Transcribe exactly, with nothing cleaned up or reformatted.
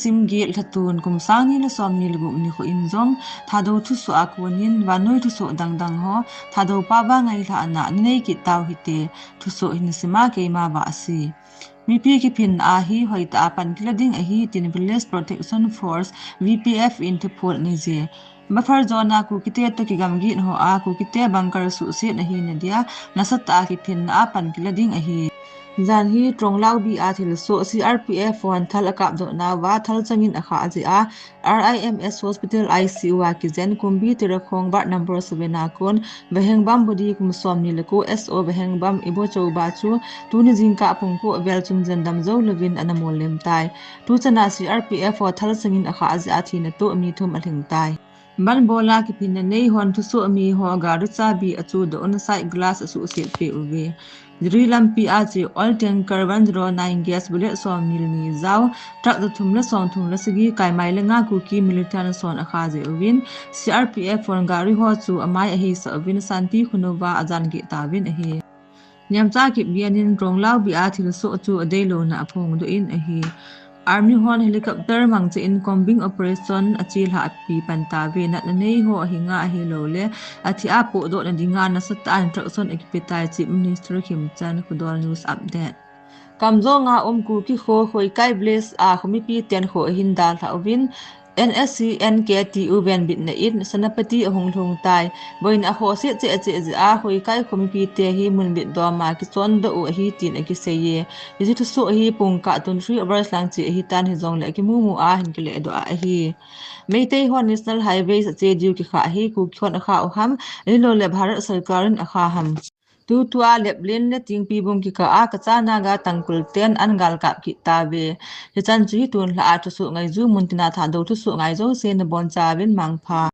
Simgit Lhatun kum sang ni le som ni le gup ni kho in jong Thadou thusoh a konin vannoi thusoh dangdang ho Thadou pao va ngailhahna nanei kit tau hite, thusoh hin sima keima vah ase. Mipi kiphinna ahi hoitah a pan kila ding ahi tin Village Protection Force, V P F in thuphol anei je. Buffer zone a Kukite toh kigamgit ho a Kukite bunker suhset ahi nadia nasatah a kiphinna a pan kila ding ahi. Jan hi Tronglaubi a thilsoh C R P F hon thal akapdoh nauva thal changin akhah jeh a R I M S Hospital I C U a kijen Kumbi Tirakhong ward number seven a kon Vahengbam Budi kum som ni le ko S O Vahengbam Ibochouba chu tuni jingkah pung ko vel chun jendam jou louvin ana mollem tai. Tuchan a C R P F ho thal changin akhah jeh a thina toh mi thum alhing tai. Banbola kiphinna nei hon thusoh mi ho gari chabi achudoh un side glass asuhset peh uve. Jiri lampi a che oil tanker one zero nine gas bullet som ni le ni jao, truck ja thum le som thum le sagi kaimai le nga Kuki militant son akha jeh uvin, C R P F hon gari ho chu amai ahisah uvin Santi Khunova ajan geh tauvin ahi. Nemcha Kipgen in Tronglaubi a thilsoh chu adeilouna aphongdoh in ahi. Army hon helicopter mangcha in combing operation achelhah pi pan tauve, natna nei ho ahinga ahilouleh athia pohdohna dinga nasatah a instruction akipe tai Chief Minister Khemchand. Khodol News Update. Kamjong a um Kuki kho Khoikai Village a khomipi ten kho ahin dalhah uvin, N S C N K T U venbitna in Senapati ahung lhung tai. Boina akhohse cheh cheh jeh a Khoikai khomipite hi munbit dom a kichondoh u ahi tin akiseiye. Hiche thusoh hi pungkah twenty-three hours lang che ahitan hijongle akimumu a hin kilehdoh a ahi. Meitei hon National Highways ache diu kikhah hi Kuki hon akhah u ham, ahilouleh Bharat Sarkar in akhah ham? Tutua Leplen le Tingpibung kikah a Kacha Naga Tangkhul ten an galkap kit tauve. Hichan chu hi tunlhah a thusoh ngaiju mun tina Thadou thusoh ngai jouse nabonchauvin mangpha.